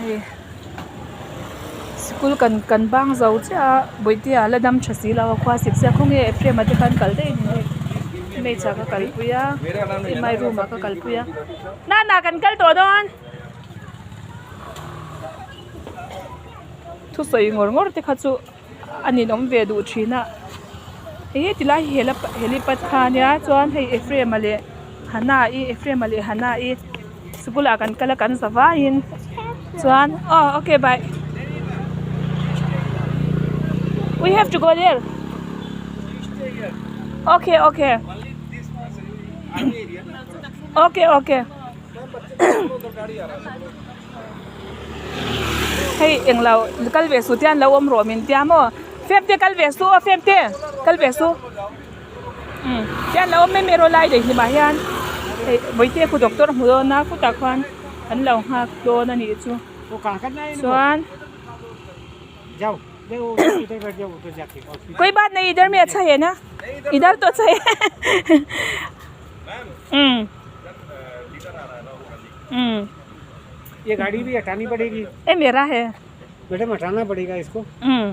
Hei sikul kan kan bang zo chiah a bawihtea la dam tha si lo a khua sik sia khawnge Ephraim a te khan kal daih a ni hei image ah ka kalpui a mi room ah ka kalpui a nana kan kal tawh dawn. Thusawi ngawr ngawr te kha chu a ninawm ve duh thin a ih tilai hi helipad kha ania chuan hei Ephraim-a leh Hannah-i Ephraim-a leh Hannah-i sikul ah kan kal a kan za vaiin chuan aw okay bye we have to go there okay okay okay okay. Hei englo kal ve suh te an lo awm rawh min tia maw fem te kal ve suh aw fem te kal ve suh umm te an lo awm mai mai rawh lai daih hlimah hian hei vawiin te khu doctor a hmu dawn a khutah khuan an lo nghak dawn a nih chu chuan. Koi baat nahi idhar mein acha hai na idhar toh acha hai umm umm ये गाड़ी भी हटानी पड़ेगी ये मेरा है मैडम हटाना पड़ेगा इसको umm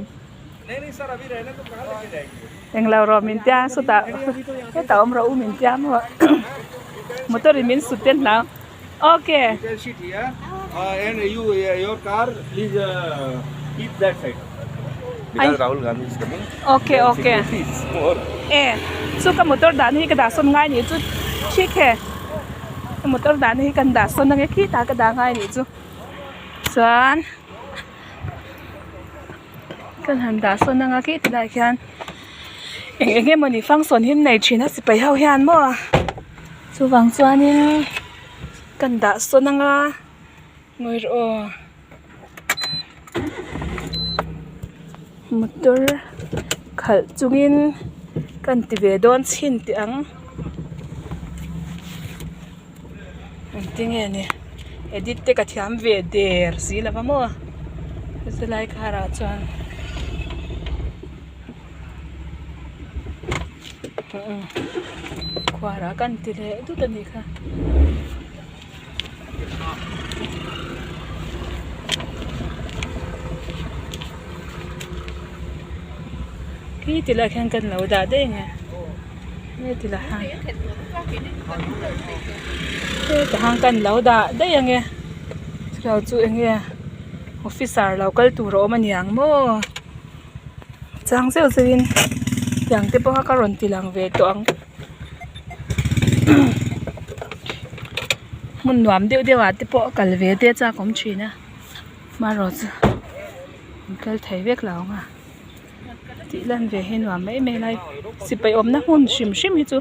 englo rawh min tia sawtah hetah awm rawh u min tia maw motor in min sut te an hlau okay And you your car please keep that side because Rahul Gandhi is coming okay okay e chu ka motor dah na hi ka dah sawn ngai nih chu thik he ka motor dah na hi kan dah sawn ange khitah ka dah ngai nih chu chuan kan han dah sawn anga khi tilai khian eng eng emawni function hi an nei thin a sipai ho hian maw chuvang chuanin kan dah sawn anga ngawi rawh aw motor khalh chungin kan ti ve dawn chhin teh ang engtinge ni edit te ka thiam ve der si lo va maw chulai karah chuan khuarah kan ti leh dut a nih kha. Khi ti lai khian kan lo dah daih ang e he ti lai hian heta hian kan lo dah daih ang e chutah chu eng nge officer lo kal tur a awm a niang maw chang zeuh zeuh in tiang te pawh kha ka rawn ti lang ve tawh ang. Hmun nuam deuh deuh ah te pawh kal ve te chak awm thin a marawh chu an kal thei vek lo ang a tih lan ve hi nuam mai mai lai sipai awmna hmun hrim hrim hi chu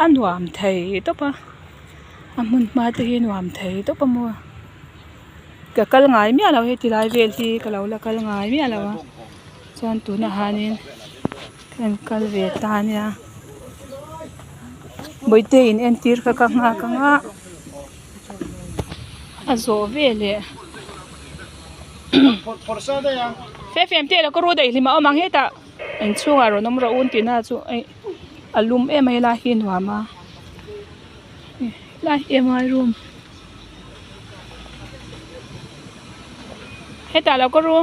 a nuam thei tawp a a hmun hma te hi nuam thei tawp a maw ka kal ngai miah lo heti lai vel hi ka lo la kal ngai miah lo a chuan tunah hianin. Kan kal ve ta ania bawihte in entir kha ka nghak ang a a zawh veleh fefem te lo ka ru daih hlim a awm ang hetah inchhungah rawn awm rawh u tih na chu hei a lum em a helai hi a nuam a helai hi mi room hetah lo ka ru.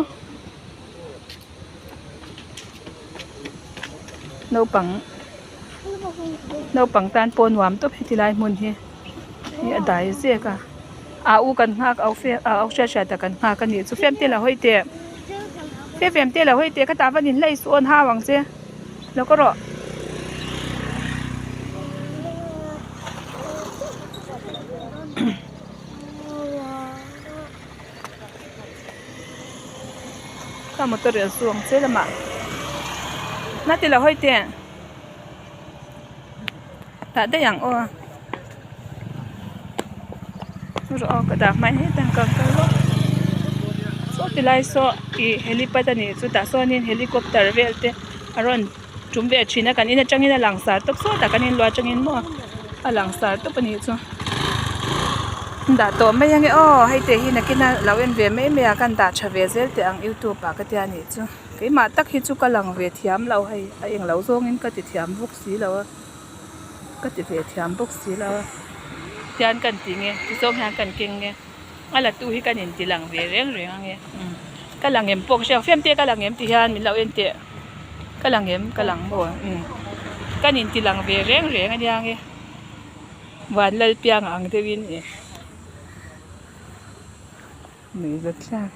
Naupang naupang tan pawh nuam tawp heti lai hmun hi hi a dai zek a a u kan nghak au fe au hriat hriat a kan nghak a nih chu fiamte lo hawi teh fiamte lo hawi teh ka tah van in hlei suh awn hau ang che lo ka rawh. Ka motor hi a zuang che lamah na ti lo hawi teh tah daih ang aw rawh aw ka dah hmai hetah ka kal lawk saw ti lai saw ih helipad a nih chu tah sawnin helicopter vel te a rawn tum ve thin a kan in atangin a langsar tawp sawtah kan inluah atangin maw a langsar tawp a nih chu dah tawh mai ange aw hei te hi nakin a lo en ve mai mai a kan dah tha ve zel teh ang youtube ah ka tia nih chu keimah tak hi chu ka lang ve thiam lo hei a englo zawngin ka ti thiam bawk si lo a ka ti ve thiam bawk si lo a tian kan ti nge ti zawng hian kan keng nge. A la tu hi kan inti lang ve reng reng ang e umm ka lang em pawh ka hria fiam te ka lang em ti hian min lo en teh ka lang em ka lang maw umm kan inti lang ve reng reng a nia nge Vanlalpianga ang deuhin e nuihzat thlak.